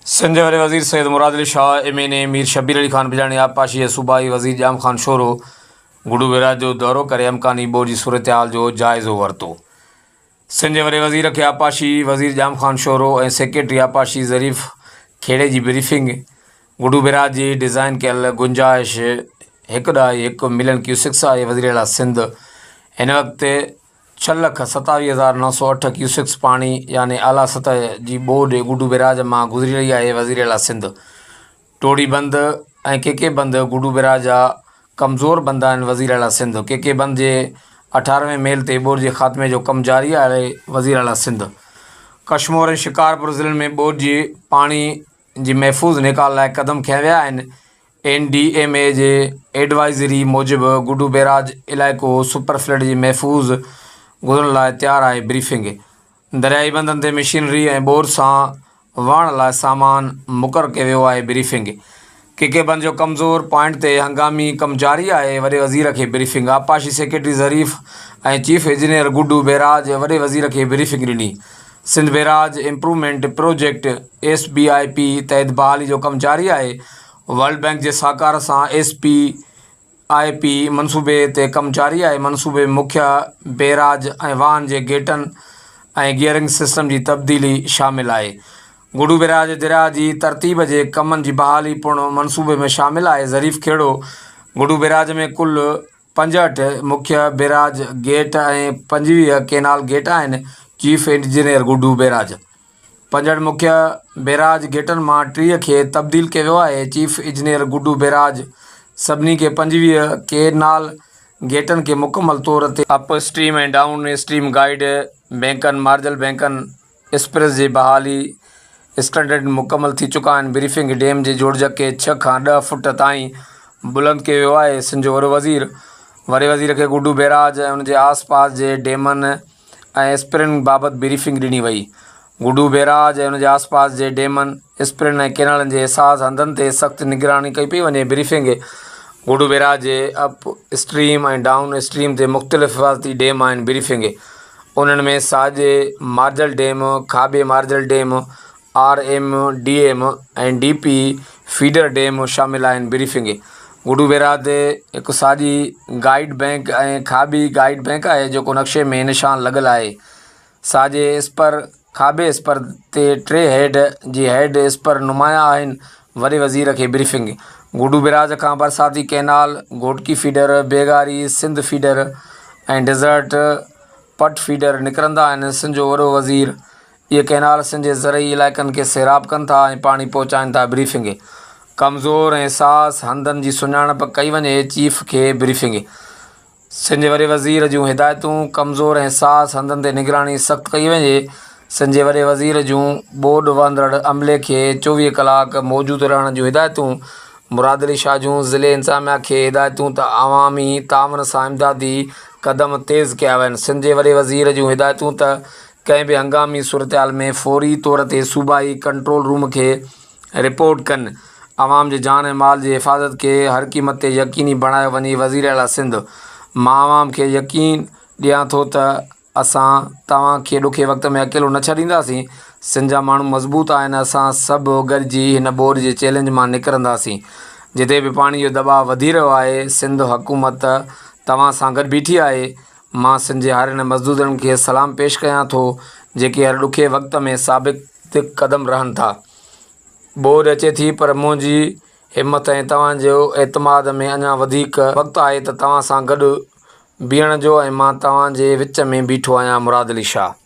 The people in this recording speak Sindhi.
سنڌ جي وڏي وزير Syed Murad Ali Shah, M N A Mir Shabbir Ali Khan Bijarani, آبپاشي جي صوبائي وزير ڄام خان شورو گڊو بئراج جو دورو ڪري امڪاني ٻوڏ جي صورتحال جو جائزو ورتو. سنڌ جي وڏي وزير کي آبپاشي وزير ڄام خان شورو ۽ سيڪريٽري آبپاشي ظريف کهڙي جي بريفنگ، گڊو بئراج جي ڊزائين ڪيل گنجائش هڪ ڏهائي هڪ ملين ڪيوسڪس آهي، وزيراعليٰ سنڌ هن وقت ڇهه لک 27908 ڪيوسڪس پاڻي يعني اعليٰ سطح جي ٻوڏ گڊو بئراج مان گذري رهي آهي، وزيراعليٰ سنڌ ٽوڙي بند ۽ ڪي ڪي بند گڊو بئراج جا ڪمزور بند آهن، وزيراعليٰ سنڌ ڪي ڪي بند جي اٺارهوين ميل تي ٻوڏ جي خاتمي جو ڪم جاري آهي، وزيراعليٰ سنڌ ڪشمور ۽ شڪارپور ضلعن ۾ ٻوڏ جي پاڻي جي محفوظ نيڪال لاء قدم کنيا ويا آهن، اين ڊي ايم اي جي ايڊوائزري موجب گڊو بئراج علائقو سپر فلڊ جي محفوظ گذرڻ لاء تيار آهي، بريفنگ دريائي بندن تي مشينري ۽ ٻور سان وهڻ لاء سامان مقرر ڪيو ويو آهي، بريفنگ ڪي ڪي بند جو ڪمزور پوائنٽ تي هنگامي ڪم جاري آهي، وڏي وزير کي بريفنگ آبپاشي secretary Zarif ۽ chief engineer Guddu barrage وڏي وزير کي بريفنگ ڏني. Sindh barrage improvement project, S B I P, تحت بحالي جو ڪم جاري آهي، ورلڊ بئنڪ جي سهڪار سان ايس بي آء پي منصوبي تي ڪم جاري آهي، منصوبي ۾ مکيه بيراج ۽ واهن جي گيٽن ۽ گيئرنگ سسٽم جي تبديلي شامل آهي. گڊو بيراج درياهه جي ترتيب جي ڪمن جي بحالي پڻ منصوبي ۾ شامل آهي، ظريف کهڙو گڊو بيراج ۾ ڪل 65 مکيه بيراج گيٽ ۽ 25 ڪينال گيٽ آهن، چيف انجنيئر گڊو بيراج 65 مکيه بيراج گيٽن مان 30 کي تبديل ڪيو ويو آهي، چيف انجنيئر گڊو بيراج سڀني کي 25 ڪينال گيٽن کي مڪمل طور تي up stream ۽ down stream guide بينڪن، مارجل بينڪن، اسپرز جي بحالي اسٽينڊرڊ مڪمل ٿي چڪا آهن، بريفنگ ڊيم جي جوڙجڪ کي ڇهه کان ڏهه فوٽ تائين بلند ڪيو ويو آهي، سنڌ جو وڏو وزير وڏي وزير کي گڊو بيراج ۽ ان جي آس پاس جي ڊيمن ۽ اسپرن بابت بريفنگ ڏني وئي، گڊو بيراج ۽ ان جي آس پاس جي ڊيمن، اسپرن ۽ ڪينالن جي حساس هنڌن تي سخت نگراني ڪئي پئي وڃي، بريفنگ گڊو بيراج جي اپ اسٽريم ۽ ڊائون اسٽريم تي مختلف حفاظتي ڊيم آهن، بريفنگ انهن ۾ ساڄي مارجل ڊيم، کاٻي marginal dam, R M D M ۽ D P feeder dam شامل آهن. بريفنگ گڊو بيراج تي هڪ ساڄي گائيڊ بئنڪ ۽ کاٻي گائيڊ بئنڪ آهي جيڪو نقشي ۾ نشان لڳل آهي. ساڄي اسپر، کاٻي اسپر تي ٽي هيڊ جي هيڊ اسپر نمايان آهن. وڏي وزير کي بريفنگ گڊو بيراج کان برساتي canal, Ghotki feeder, Begari, Sindh feeder ۽ desert پٽ فيڊر نڪرندا آهن، سنڌ جو وڏو وزير اهي ڪئنال سنڌ جي زرعي علائقن کي سيراب ڪن ٿا ۽ پاڻي پهچائين ٿا، بريفنگ ڪمزور ۽ حساس هنڌن جي سڃاڻپ ڪئي وڃي، چيف کي بريفنگ سنڌ جي وڏي وزير جون هدايتون، ڪمزور ۽ حساس هنڌن تي نگراني سخت ڪئي وڃي، سنڌ جي وڏي وزير جون ٻوڏ وهندڙ عملي کي 24 ڪلاڪ موجود رهڻ جون هدايتون، مراد علي شاهه جون ضلعي انتظاميا کي هدايتون ته عوامي تعاون سان امدادي قدم تيز ڪيا وڃن، سنڌ جي وڏي وزير جون هدايتون ته ڪنهن به هنگامي صورتحال ۾ فوري طور تي صوبائي ڪنٽرول روم کي رپورٽ ڪن، عوام جي جان ۽ مال جي حفاظت کي هر قيمت تي يقيني بڻايو وڃي، وزيراعليٰ سنڌ مان عوام کي يقين ڏيان ٿو ته اسان توهان کي ڏکي وقت ۾ اڪيلو نه ڇڏينداسين، سنڌ جا ماڻهو مضبوط آهن، اسان سڀ گڏجي هن ٻوڏ جي چئلينج مان نڪرنداسين، جتي به پاڻي جو دٻاء وڌي رهيو آهي، سنڌ حڪومت توهان سان گڏ بيٺي آهي، مان سنڌ جي هارين ۽ مزدورن کي سلام پيش ڪيان ٿو، جيڪي هر ڏکي وقت ۾ ثابت قدم رهن ٿا. ٻوڏ اچي ٿي پر منهنجي همت ۽ توهان جو اعتماد ۾ اڃا وڌيڪ وقت آهي ته توهان سان گڏ بيهڻ جو ۽ مان توهان جي وچ ۾ بيٺو آهيان، مراد علي شاهه.